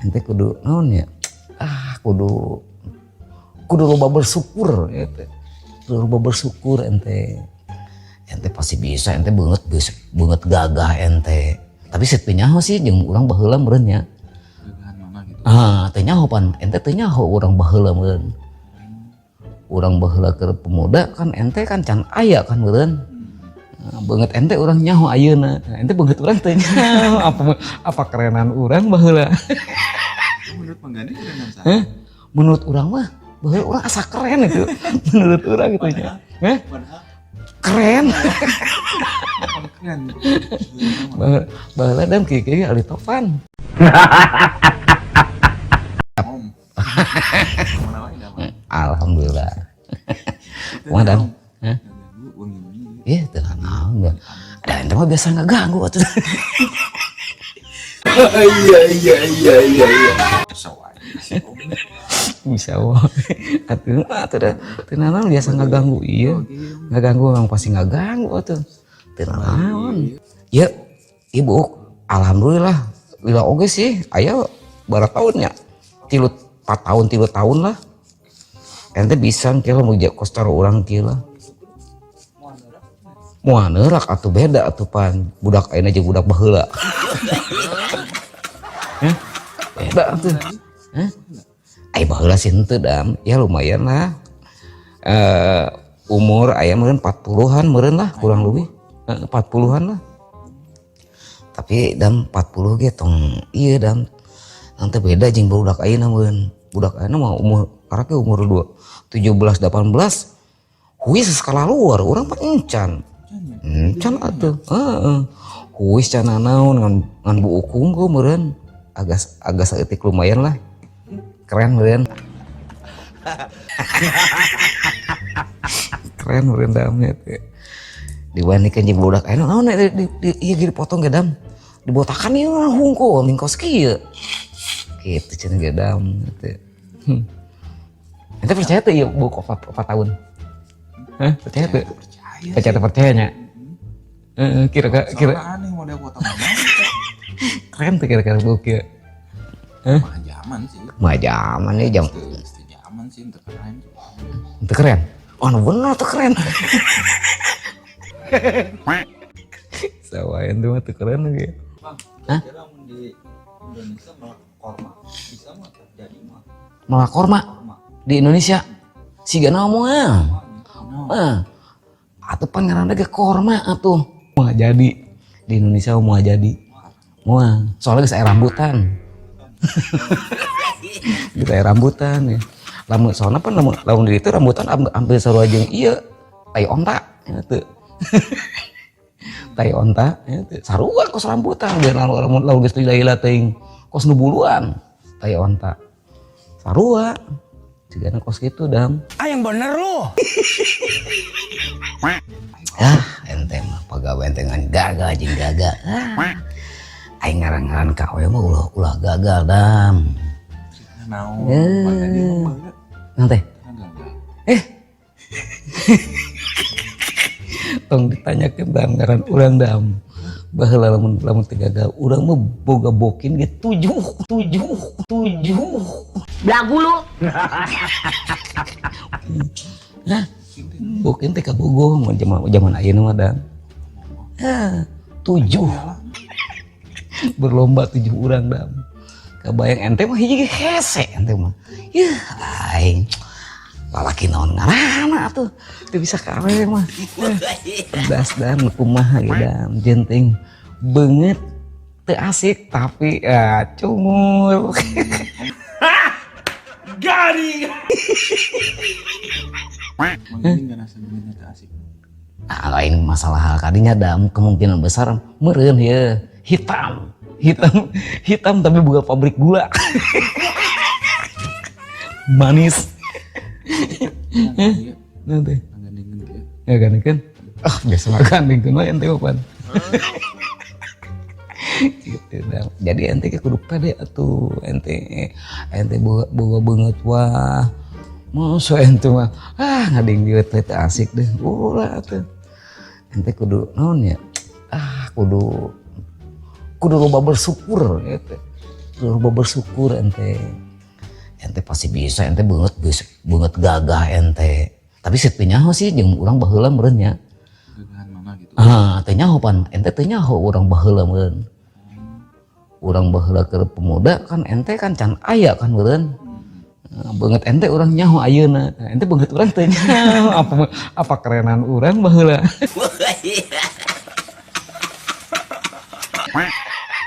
Ente kudu naon ya? Ah, kudu kudu loba bersyukur gitu. Kudu loba bersyukur ente. Ente pasti bisa, ente banget bisa, banget gagah ente. Tapi sih teu nyaho sih jeung urang baheula meureun nya. Gagahan mana gitu. Ah, teu nyaho pan, ente teu nyaho urang baheula meureun. Urang baheula keur pemuda kan ente kan can aya kan meureun. Nah, banget ente urang nyaho ayeuna. Nah, ente banget urang teu nyaho apa apa kerenan urang baheula. Menurut Mang Gandhi kerenan saya. Hah? Menurut urang mah baheula urang asa keren itu. Menurut urang gitu nya. Hah? Padahal Keren. Keren. Baheula dan kieu kieu Ali Topan. Om. Mana wae dah mah. Alhamdulillah. Kumaha, Dan? Hah? Ganggu wengi-wengi. Iya, teu naon ya. Ada ente mah biasa ngaganggu atuh. Iya. Bisa wae si Om. Bisa wae. Atuh mah atuh da teu naon biasa ngaganggu, iya. Ngaganggu memang pasti ngaganggu atuh. Teu naon. Ya, ibu, alhamdulillah lila oge sih aya berapa tahun ya? Tilu 4 tahun, 3 tahun lah. Ente bisa kira mau kos taruh urang kieu lah. Moal neurak atuh, beda atuh pan budak ayeuna jeung budak baheula. Hah? Beda atuh. Hah? Ai baheula sih henteu, Dam. Ya lumayan lah. Umur aya meureun 40-an meureun lah kurang lebih. Heeh, 40-an lah. Tapi Dam, 40 ge tong ieu, Dam. Nanti beda jeung budak ayeuna meureun. Budak ayeuna mah umur karek ge umur 2 17 18 huis skala luar, urang mah encan. Encan atuh. Heeh. Huis can naon ngan ngan buuk hungkul meureun. Agak agak saeutik lumayan lah. Keren meureun. Keren meureun damnya teh. Dibandingkan jeung budak ayeuna naon di ieu ge dipotong ge, Dam. Dibotakan ieu hungkul mingkos kieu. Gitu cenah ge, Dam teh. Ente percaya tuh ieu buuk 4 tahun? Hah? Percaya tuh? Percaya. Percaya teu percaya nya? Heeh, kira-kira kira Soalnya aneh model potong mana. Keren tuh kira-kira buuk ieu. Mah zaman sih. Mah zaman nih jam Teu zaman sih teu keren. Itu keren. Oh, nu bener tuh keren. Sawayan tuh mah tuh keren lagi. Bang, Hah? kira mun di Indonesia malah korma bisa mah terjadi mah. Malah korma Korma. Di Indonesia. Siga moal. No. Ah. Atuh pan ngaranna ge korma atuh. Moal jadi di Indonesia moal jadi. Moal. Soalnya geus aya rambutan. Geus aya rambutan ya. Lamun soalnya pan lamun lamun di itu rambutan hampir sarua jeung ieu tai onta ya teu. Tai onta ya teu. Sarua kos rambutan biar lamun lamun lamun geus lila-lila teuing kos nu buluan tai onta. Sarua. Jigana kos kitu, Dam. Ah, yang bener lu. Ah, ente mah pagawe ente ngan gagal jeung gagal. Ah. Aing ngarang-ngaran ka we mah ulah ulah gagal, Dam. Naon? Eh. Mang Gandhi mah baheula Nanti kan gagal. Eh. Tong ditanyakeun, Dam, ngaran urang, Dam. Baheula lamun lamun teu gagal urang mah boga bokin ge tujuh tujuh tujuh. Belagu lu. Nah, bokin teh kabogoh mun zaman zaman ayeuna mah, Dam. Ah, tujuh. Berlomba tujuh urang, Dam. Kebayang ente mah hiji ge hese ente mah. Yeuh, aing lalaki naon ngaranna atuh teu bisa kawe mah. Pedas dan kumaha ge, Dam, jenting beungeut teu asik tapi ah, cungur. Garing. Mang Gandhi nggak rasa beungeutna teu asik. Nah, lain masalah hal kadinya, Dam, kemungkinan besar meureun ya hitam hitam hitam tapi bukan pabrik gula manis. Iya, Nanti Mang Gandhi ya. Ya kan kan ah biasa makan kan lah ente pan gitu, Dam. Jadi ente ke kudu pede atuh ente ente boga boga beungeut wah masa ente mah ah ngading dieu teh teu asik deh, ulah atuh. Ente kudu naon ya? Ah, kudu kudu loba bersyukur gitu. Loba bersyukur ente. Ente pasti bisa, ente beungeut bisa, beungeut gagah ente. Tapi sih teu nyaho sih jeung urang baheula meureun nya. Gagahan mana gitu. Ah, teu nyaho pan, ente teu nyaho urang baheula meureun. Urang baheula keur pemuda kan ente kan can aya kan meureun. Beungeut ente urang nyaho ayeuna. Ente beungeut urang teu nyaho apa apa kerenan urang baheula.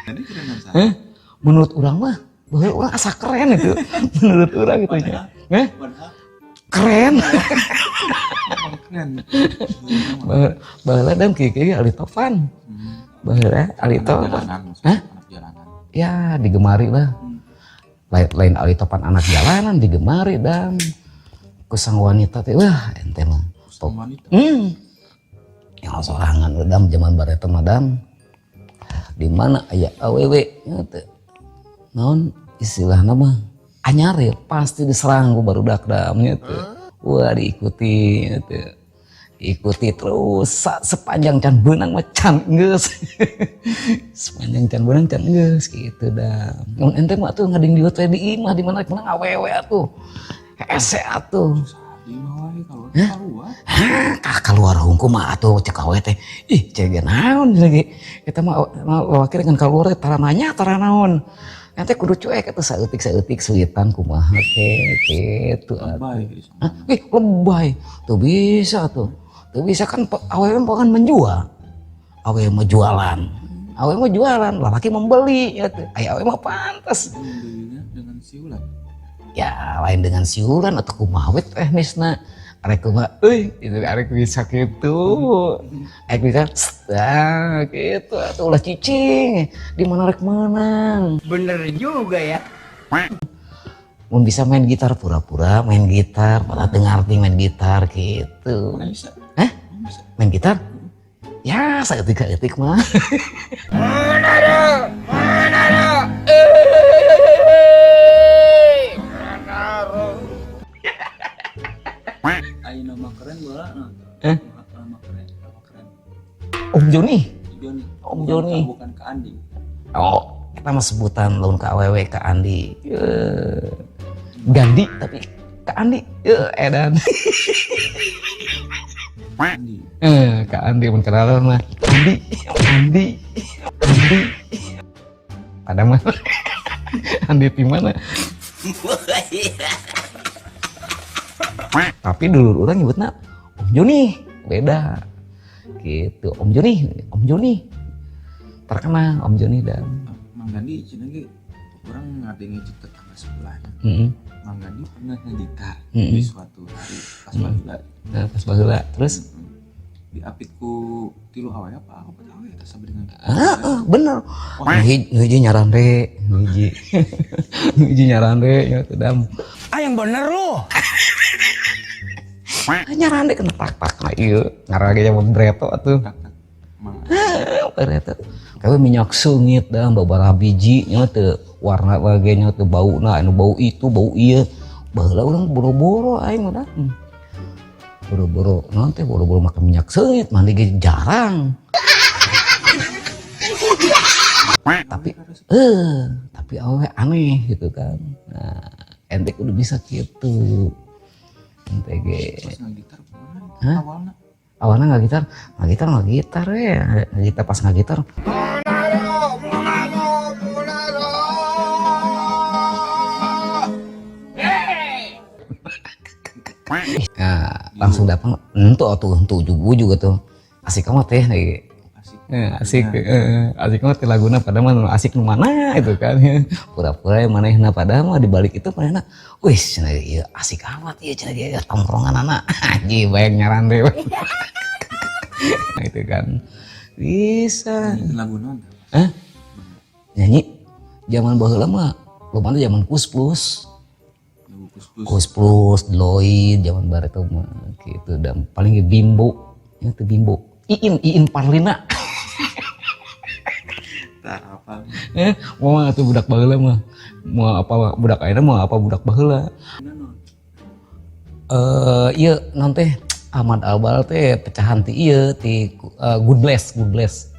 Jadi kerenan saya. Heh? Menurut urang mah baheula urang asa keren itu. Menurut urang gitu nya. Heh? Keren. Keren. Baheula dan kieu-kieu Ali Topan. Baheula Ali Topan. Hah? Anak jalanan. Ya digemari lah. Lain Ali Topan anak jalanan digemari dan kusang wanita teh wah ente mah. Kusang wanita. Yang sorangan dam zaman bareto madam. Di mana aya awewe nya teh. Naon istilahna mah anyar ya pasti diserang ku barudak dam nya teh. Wah diikuti nya teh. Ikuti terus sepanjang can beunang mah can geus. Sepanjang can beunang can geus gitu dah. Mun ente mah tuh ngading dieu teh di imah di mana menang awewe atuh. Hese atuh. Di imah wae keluar. Hah, keluar hungkul mah atuh cek awewe teh. Ih, cek ge naon lagi. Eta mah lalaki dengan keluar teh tara nanya tara naon. Ente kudu cuek atuh saeutik-saeutik suitan kumaha teh kitu atuh. Lebay. Hah? Ih, lebay. Tuh bisa tuh. Tuh bisa kan awewe mah kan menjual. Awewe mah jualan. Awewe mah jualan, lalaki membeli ya tuh. Aya awewe mah pantes. Membelinya dengan siulan. Ya, lain dengan siulan atau kumaha we teknisna. Arek kumaha euy, itu arek bisa kitu. Arek bisa nah, gitu atuh ulah cicing. Di mana rek menang. Bener juga ya. Mun bisa main gitar pura-pura main gitar, padahal teu ngarti main gitar gitu. Mana bisa? Hah? Bisa. Main gitar? Ya, saeutik-saeutik mah. Ayo nama keren bola nah. Eh? Nama keren, nama keren. Om Joni. Joni. Om Joni. Bukan ke Andi. Oh, kita mah sebutan laun ke awewe ke Andi. Gandhi tapi ke Andi. Edan. Andi. Ke Andi mun kenalan mah. Andi, Andi, Andi. Pada mana? Andi di mana? Tapi dulu orang nyebutna Om Joni, beda. Gitu, Om Joni, Om Joni. Terkenal Om Joni dan Mang Gandhi cenah ge urang ngadenge cek tetangga sebelahnya. Mang Gandhi pernah ngegitar di suatu hari pas baheula. Nah, pas baheula. Terus Diapit ku tilu awe apa opat awe eta sabari ngegitar. Ah, bener. Hiji nyarande, hiji. Hiji nyarande ya teu dam. Ah yang bener lu. Nyarande kena tak-tak nah ieu ngarage zaman breto atuh. Tak-tak. Mang Breto. Kawe minyak sengit dah babaraha biji nya teu warna lagi nya teu bauna anu bau itu bau ieu. Baheula urang boro-boro aing mah dah. Boro-boro naon teh boro-boro make minyak sengit mandi ge jarang. Tapi tapi awewe aneh gitu kan. Nah, ente kudu bisa gitu. Ente ge. Pas ngegitar kumaha? Hah? Awalna. Awalna nggak gitar, nggak gitar ya. Nggak gitar pas nggak gitar. Nah, langsung datang entu atuh entu juga tuh. Asik amat ya nih. Asik. Asik, asik amat laguna pada mah asik nu mana itu kan. Pura-pura yang manehna pada mah di balik itu manehna, wih cenah ieu asik amat ieu cenah ieu tongkrongan anak. Anjing bayang nyarande. Nah, itu kan. Bisa. Nyanyiin lagu naon? Hah? Nyanyi zaman baheula mah lumayan zaman Kus Plus. Lagu Kus Plus. Kus Plus, Lloyd zaman bareto mah gitu dan paling ge Bimbo. Ya teu Bimbo. Iin Parlina. Tah apa? Mau atuh budak baheula mah. Mau apa budak ayeuna mau apa budak baheula. Ieu naon teh Ahmad Albal teh pecahan ti ieu ti Good Bless, Good Bless.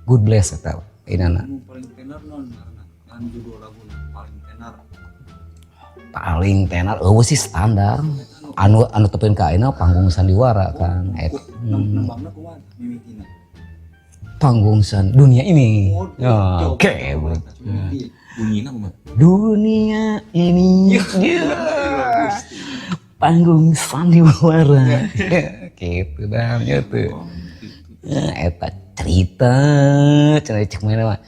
Good Bless eta inana. Anu paling tenar non karena Misalkan judul lagu paling tenar. Paling tenar eueuh sih standar. Anu anu tepin ka ayeuna panggung sandiwara kan. Et, Nembangna kumaha mimitina? Panggung san dunia ini. Oh, Ya, oke. Mimiti. Bunyina kumaha? Dunia ini ya. Panggung sandiwara. Gitu dah nya tuh. Oh, gitu. Ya, eta cerita cenah cek mana mah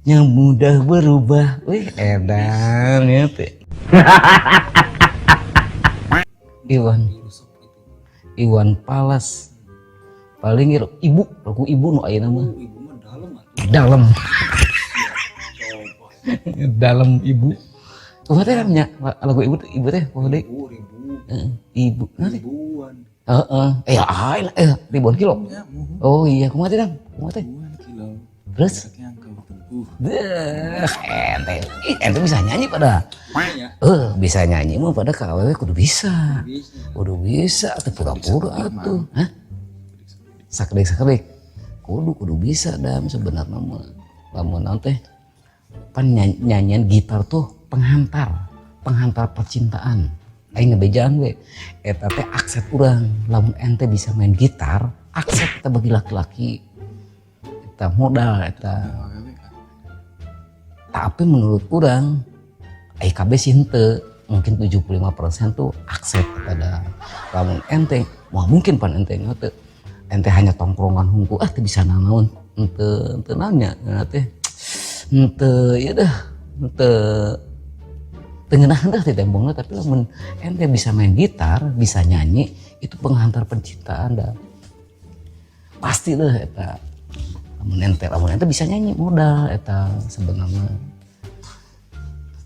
yang mudah berubah, wih edan ya teh. Iwan Diresep gitu. Iwan Fals paling ibu lagu ibu nu ayeuna mah. Oh, ibu mah dalam atuh. Dalam. Coba. Dalam ibu kumaha teh nya lagu ibu ibu teh kumaha deui? Ibu ribu, Heeh, ibu naon teh? Ribuan. Heeh, eh ah, ribuan kilo. Ya, muhun. Oh iya, kumaha teh dam, kumaha teh? Ribuan kilo. Terus? Jarak yang kau tempuh. Deh, ente, ih, ente bisa nyanyi pada. Ya, Bisa nyanyi mah pada KWW kudu bisa. Bisa. Kudu bisa atuh pura-pura atuh. Hah? Sakedik sakedik. Kudu kudu bisa dam sebenarnya mah. Lamun naon teh pan nyanyian gitar tuh penghantar, penghantar percintaan. Aing ngebejaan we. Eta teh akses urang, lamun ente bisa main gitar, akses eta bagi laki-laki. Eta modal eta. Awewe kan. Tapi menurut urang IKB sih henteu, mungkin 75% tuh aksep kepada lamun ente wah mungkin pan ente teu ente hanya tongkrongan hungkul, ah teu bisa nanaon, henteu henteu naonnya teh henteu ieu dah henteu teu ngeunaheun dah teh tembongna. Tapi lamun ente bisa main gitar, bisa nyanyi, itu penghantar percintaan dah pasti dah eta. Lamun ente bisa nyanyi modal eta sebenarnya.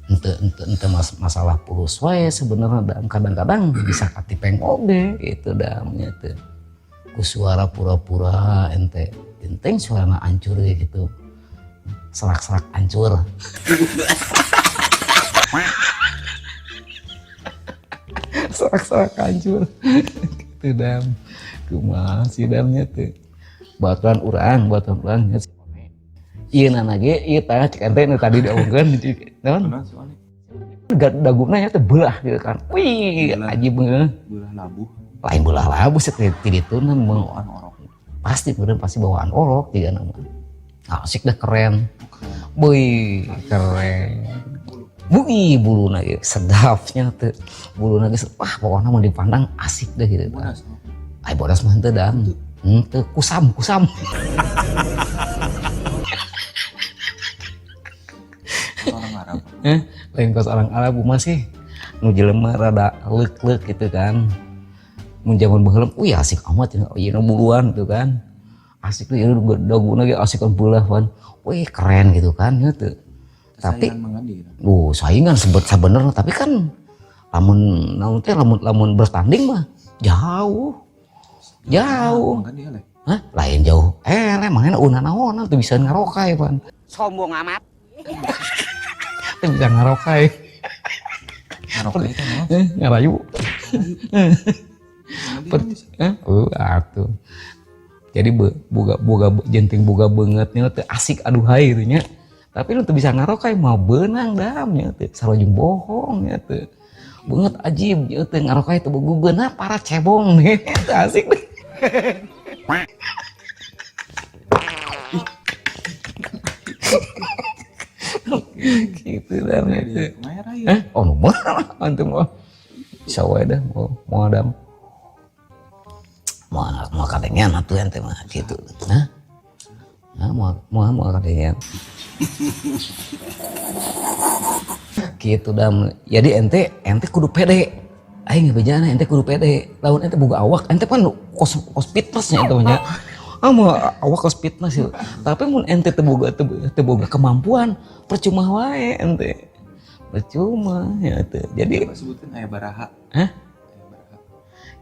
Ente ente ente masalah pulus wae sebenarnya dam, kadang-kadang bisa katipeng oge gitu damnya teh ku suara pura-pura ente genteng suara hancur gitu, serak-serak hancur. Serak-serak hancur gitu dam, kumaha sih damnya teh. Baturan urang nya ieu nana ge ieu tah cek ente nu tadi diomongkeun naon? Kenal soalnya. Daguna nya teh belah gitu kan, wih. Belah. Ajib beungeut. Belah labuh. Lain belah labuh sih ti ditu na mah. Bawaan orok. Pasti kemudian pasti bawaan orok juga nama asik dah, keren. Wih, keren. Wih, buluna ge sedapnya tuh. Buluna ge wah pokoknya mau dipandang asik deh gitu. Bodas. Ay bodas mah henteu dam. Henteu kusam kusam. Orang Arab. Eh, lain kos orang Arab mah sih. Nu jelema rada leuk-leuk gitu kan. Mun zaman baheula, wih asik amat ya, ieu nu buluan gitu kan. Asik tuh ieu daguna ge asik kan beulah pan. Wih keren gitu kan gitu. Tapi Saingan mengandi gitu. Saingan sebet sebenarnya, tapi kan lamun naon teh lamun lamun bertanding mah jauh. Jauh. Mengandi eleh. Hah? Lain jauh. Eh, mana una naon tuh bisa ngarokai pan. Sombong amat. Tuh bisa ngarokai. Ngarokai teh naon? Eh, ngarayu. Mengandi kan bisa. Eh, atuh. Jadi boga boga jenting boga beungeutnya teh asik aduhai gitu nya. Tapi lu tuh bisa ngarokai mau beunang dam nya teh. Sarojung bohong nya teh. Beungeut ajib nya teh ngarokai teh boga para cebong nih. Teh asik deh. Gitu dam nya teh. Kumaha rayu? Eh, oh nu mah antum mah. Bisa wae dah mau mau adam. Mau mau kadengean atuh ente mah gitu. Hah? Hah, mau mau mau kadengean. Gitu dam. Jadi ente ente kudu pede. Aing ngebejana ente kudu pede. Lamun ente boga awak, ente kan kos kos fitnessnya ente mah nya. Ah mau awak kos fitness itu. Tapi mun ente teu boga kemampuan, percuma wae ente. Percuma ya teu. Jadi Coba sebutin aya baraha. Hah? Aya baraha.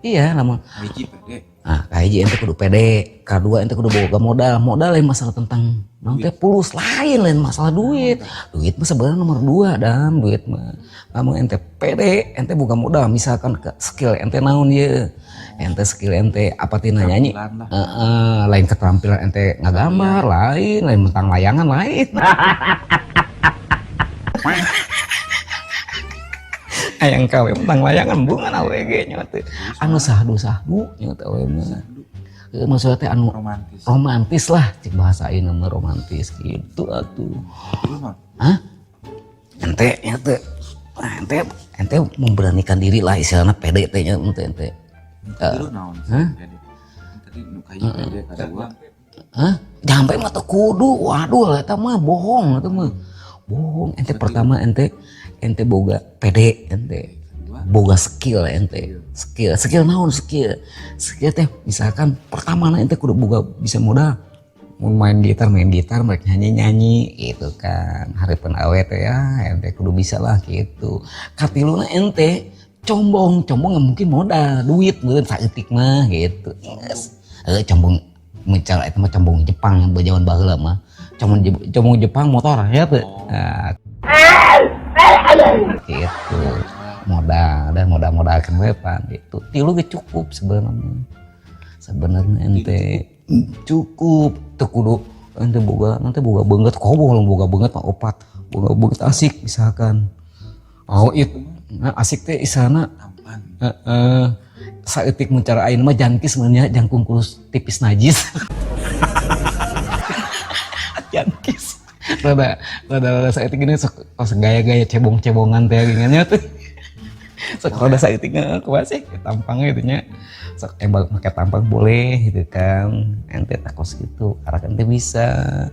Iya, lamun Hiji pede. ah, kahiji ente kudu pede, kadua ente kudu boga modal. Modal lain masalah tentang naon teh pulus, lain lain masalah duit. Duit mah sebenarnya nomor 2 dam, duit mah. Lamun ente pede, ente boga modal, misalkan ke skill ente naon ieu. Ente skill ente apa tina nyanyi? Keterampilan lah. Heeh, lain keterampilan ente ngagambar, lain, lain mentang layangan lain. Hayang KW menang layangan bunga awewe ge nya teh. Anu sahdu-sahdu nya teh awewe mah. Heuh, maksudnya teh anu romantis. Romantis lah, cek bahasa ayeuna mah romantis gitu atuh. Lu mah Hah? Ente nya teh. Nah, ente ente memberanikan diri lah istilahnya, pede teh nya ente ente. Lu naon sih? Hah? Pede. Tadi nu kahiji pede, kadua Hah? Jampe mah teu kudu. Waduh, eta mah bohong, eta mah. Bohong. Ente pertama ente ente boga pede ente. Boga skill ente. Skill, skill naon skill? Skill teh misalkan pertama ente kudu boga bisa modal. Mau main gitar, main gitar, mereka nyanyi nyanyi gitu kan. Hareupeun awe teh ya ente kudu bisa lah gitu. Katiluna ente combong, combong nggak mungkin modal duit meureun saeutik mah gitu. Yes. Combong mical eta mah combong Jepang yang berjalan baheula mah. Combong combong Jepang motor ya tuh. Nah, gitu. Modal dan modal-modal kan we pan gitu. Tilu ge cukup sebenarnya. Sebenarnya ente cukup teu kudu ente boga, nanti boga beungeut kobo, boga beungeut mah opat, boga beungeut asik misalkan. Oh itu nah, asik teh isana tampan. Heeh. Saeutik mun cara ayeuna mah jangkis meureun nya, jangkung kurus tipis najis. Jangkis. Rada rada rada saeutik gini, sok kos gaya-gaya cebong-cebongan teh gini nya tuh. Sok rada saeutik kumaha sih tampangnya gitu nya. Sok embal make tampang boleh gitu kan. Ente tah kos gitu, arah ente bisa.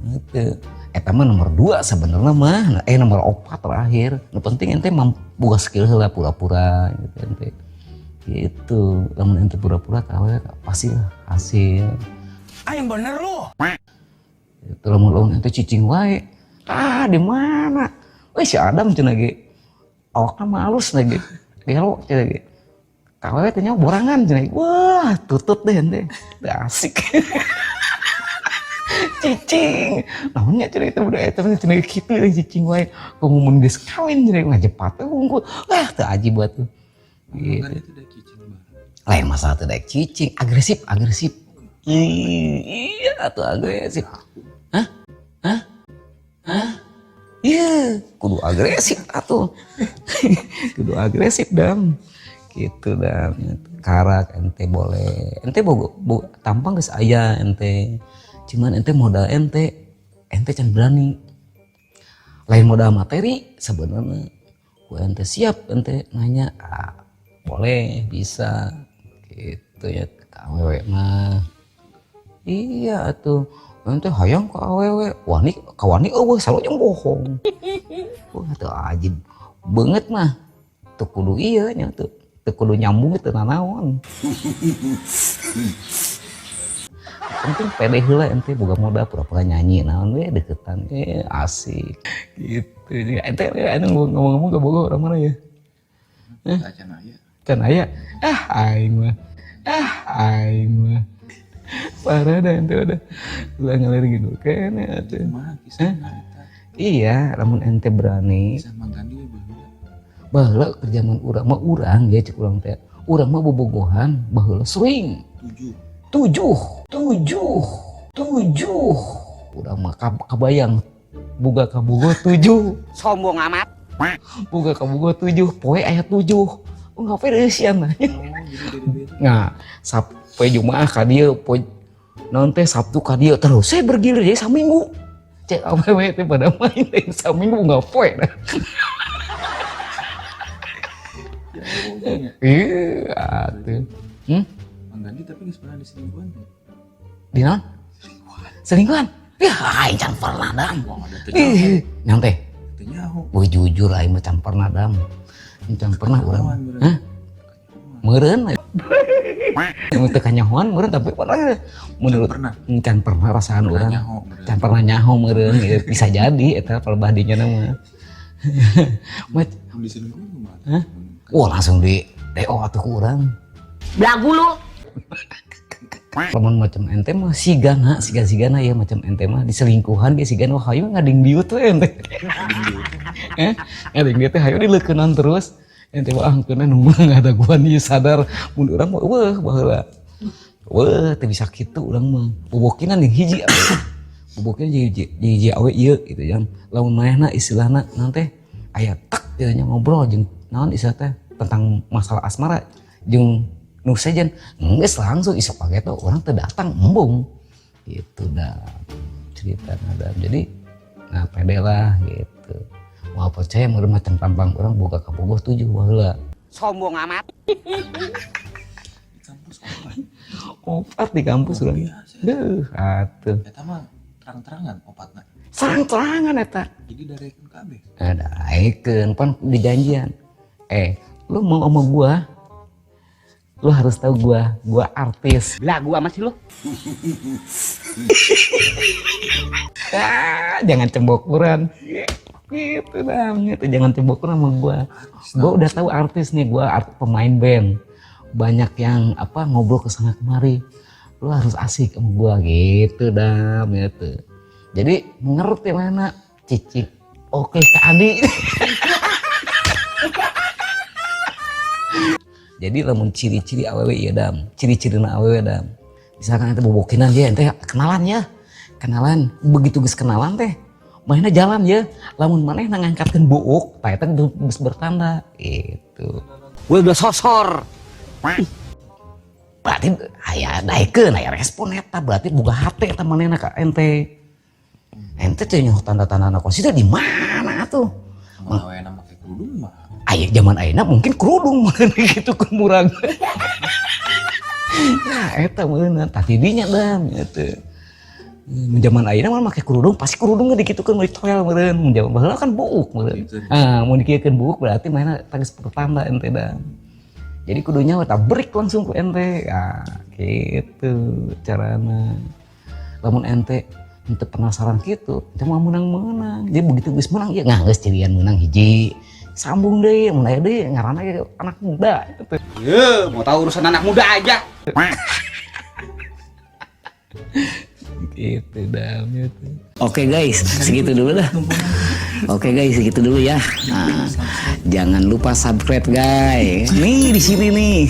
Gitu. Eta mah nomor 2 sebenarnya mah, nomor 4 terakhir. Nu penting ente mampu boga skill heula, pura-pura gitu ente. Gitu. Lamun ente pura-pura ka awewe pasti lah hasil. Ah, yang bener lu. Itu lamun lamun ente cicing wae. Ah, di mana? Wih, si Adam cenah ge. Awakna mah halus lagi. Gelo cenah ge. Ka awewe teh nya borangan cenah. Wah, tutut deh ente. Teu asik. Cicing. Naonnya cenah itu budak eta mah cenah kitu cicing wae. Komo mun geus kawin cenah ngajepat we hungkul. Wah, teu ajib atuh. Gitu. Kan itu udah cicing banget. Lain masalah teu daek cicing, agresif, agresif. Iya tuh agresif. Hah? Hah? Hah? Iya, kudu agresif atuh. Kudu agresif dam. Gitu dam. Karak ente boleh. Ente bogo, bogo tampang geus aya ente. Cuman ente modal ente, ente can berani. Lain modal materi sebenarnya. Ku ente siap ente nanya, ah, boleh bisa gitu ya ke awewe mah. Iya atuh. Ente hayang ka awewe, wani ka wani euweuh sarua jeung bohong. Wah, teu ajib beungeut mah. Teu kudu ieu nya teu. Teu kudu nyambung teu nanaon. Penting pede heula ente boga modal, pura-pura nyanyi naon we deketan asik gitu. Ente ente ngomong-ngomong ke boga orang mana ya? Hah? Can aya. Can aya. Ah, aing mah. Ah, aing mah. Parah dah ente udah. Ulah ngalir gitu kene atuh. Kumaha kisahna eta? Iya, lamun ente berani. Kisah Mang Gandhi we baheula. Baheula keur zaman urang mah urang ya cek urang teh. Urang mah bobogohan baheula sering. 7. 7, 7, 7. Urang mah kabayang boga kabogoh 7. Sombong amat. Boga kabogoh 7, poe aya 7. Oh, ngapain eusian mah. Oh, jadi dari beda. Nah, poe Jumaah ka dieu, poe naon teh Sabtu ka dieu terus saya bergilir jadi saminggu. Cek awewe teh pada main teh saminggu nggak poe dah. Ya, Allah, ya. Iya, atuh. Mang Gandhi tapi geus pernah diselingkuhan teh. Di naon? Selingkuhan. Ya, aing can pernah dam. Wah, ada teu Ih, naon teh? Teu nyaho. Wah, jujur aing mah can pernah dam. Aing can pernah urang. Kanyahoan berarti. Hah? Meureun. Mun teu kanyahoan meureun tapi pernah. Menurut Pernah. Can pernah rasaan Pernah urang. nyaho meureun. Can pernah nyaho meureun gitu. Bisa jadi eta palebah dinya mah. Mat, Mun diselingkuhan kumaha? Hah? Wah, langsung di DO atuh ku urang. Belagu lu. Lamun macam ente mah sigana, siga-sigana ya macam ente mah diselingkuhan ge sigana wah hayu ngading dieu teh ente. Ngading dieu teh hayu dileukeunnan terus. Ente mah angkeunna nu mah ngadaguan ieu sadar mun urang mah eueuh baheula. Weuh teu bisa kitu urang mah. Bobokinan jeung hiji atuh. Bobokinan jeung hiji awe ieu gitu jam. Lamun manehna istilahna naon teh aya tak gitu nya ngobrol jeung naon istilah teh tentang masalah asmara jeung nu sejen geus langsung isok pake tuh orang teu datang embung gitu dah cerita dah. Jadi nah pede lah gitu. Mau percaya meureun macam tampang orang boga kabogoh 7 baheula. Sombong amat. Di kampus opat. Opat di kampus urang. Duh, atuh. Eta mah terang-terangan opatna. Terang-terangan eta. Jadi darekeun kabeh. Nah, daekeun pan dijanjian. Lu mau sama gua? Lu harus tahu gua artis. Belagu amat sih lu. Ah, jangan cembokuran. Gitu dah, gitu. Jangan cembokuran sama gua. Gua udah tahu artis nih, gua pemain band. Banyak yang apa ngobrol kesana kemari. Lu harus asik sama gua gitu dah, gitu. Jadi ngerti mana cicik. Oke Kak Adi. Jadi lamun ciri-ciri awewe ieu dam, ciri-cirina awewe dam. Misalkan ente bobokinan dia, ente kenalan ya. Kenalan, begitu geus kenalan teh, manehna jalan ya. Lamun manehna ngangkatkeun buuk, tah eta geus bertanda gitu. Gue udah sosor. Berarti aya daekeun, aya respon eta, berarti boga hate eta manehna ka ente. Ente teh nyoh tanda-tandana konsisten di mana atuh? Mun awena make kerudung mah. Aya zaman ayeuna mungkin kerudung gitu ke murang. Nah, eta meureun tah tidinya dam gitu. Mun zaman ayeuna mah make kerudung pasti kerudungna dikitukeun meuli toel meureun. Mun zaman baheula kan buuk meureun. Ah, mun dikiekeun buuk berarti manehna tangis pertanda ente dam. Jadi kudunya tah break langsung ku ente. Ah, gitu carana. Lamun ente ente penasaran gitu, ente mau menang-menang. Jadi begitu geus menang ya ngah geus cirian menang hiji. Sambung deh, mun aya deui ngaranna ge anak muda gitu. Ye, mau tahu urusan anak muda aja. Gitu dah gitu. Oke guys, segitu dulu dah. Oke guys, segitu dulu ya. Nah, jangan lupa subscribe guys. Nih di sini nih.